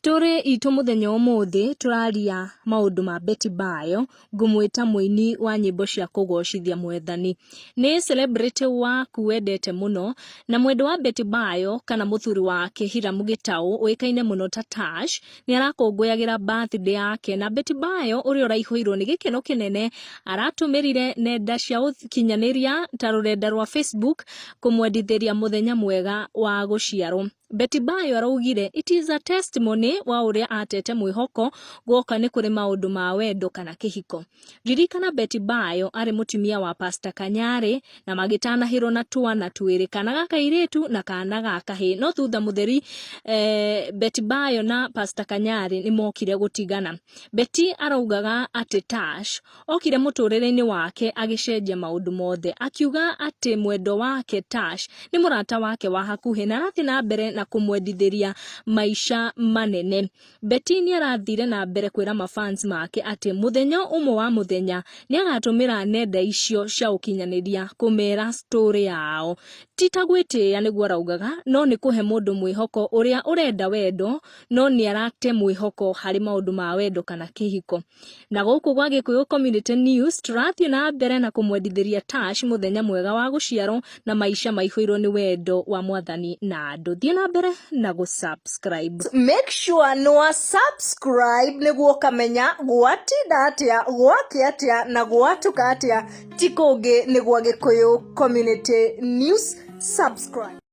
Story itũ mũthenya ũmũthĩ tũraria maũndũ ma Betty Bayo, ngũmwĩta mũini wa nyĩmbo cia kũgocithia Mwathani. Nĩ celebrity waku wendete mũno, na mwendwa wa Betty Bayo kana mũthuri wake Hiram Gĩtaũ ũĩkaine mũno ta Tash, nĩ arakũngũyagĩra birthday yake na Betty Bayo ũrĩa ũraihũirwo nĩ gĩkeno kĩnene aratũmĩrire nenda cia ũkinyanĩria ta rũrenda rwa Facebook kũmwendithĩria mũthenya mwega wa gũciarwo. Betty Bayo araugire it is a testimony wa ũrĩa atete mwĩhoko guoka nĩ kũrĩ maũndũ ma wendo kana kĩhiko. Ririkana Betty Bayo arĩ mũtumia wa Pastor Kanyarĩ na magĩtanahĩrwo na twana twĩrĩ, kana ga kairĩtu na kana ga kahĩĩ, no thutha mũtheri Betty Bayo na Pastor Kanyarĩ nĩ mokire gũtigana. Betty araugaga atĩ Tash Okire mũtũrĩre-inĩ wake agĩcenjia maũndũ mothe, akiuga atĩ mwendwa wake Tash nĩ mũrata wake wa hakuhĩ na arathiĩ na mbere na kũmwendithĩria maica manene. Betty nĩarathire na mbere kwĩra mafans make atĩ mũthenya ũmwe wa mũthenya nĩagatũmĩra nenda icio cia ũkinyanĩria kũmera story yao. Ti ta gwĩtĩĩa nĩguo araugaga, no nĩ kũhe mũndũ mwĩhoko ũrĩa ũrenda wendo no nĩarate mwĩhoko harĩ maũndũ ma wendo kana kĩhiko. Na gũkũ gwa Gĩkũyũ Community News tũrathiĩ na mbere na kũmwendithĩria Tash mũthenya mwega wa gũciarwo na maica maihũirwo nĩ wendo wa Mwathani na andũ. Thiĩ na mbere na gũ subscribe. Make sure nĩ wa subscribe nĩguo ũkamenya gwatinda atĩa, gwakĩa atĩa na gwatuka atĩa. Ti kũngĩ nĩ gwa Gĩkũyũ Community News. Subscribe.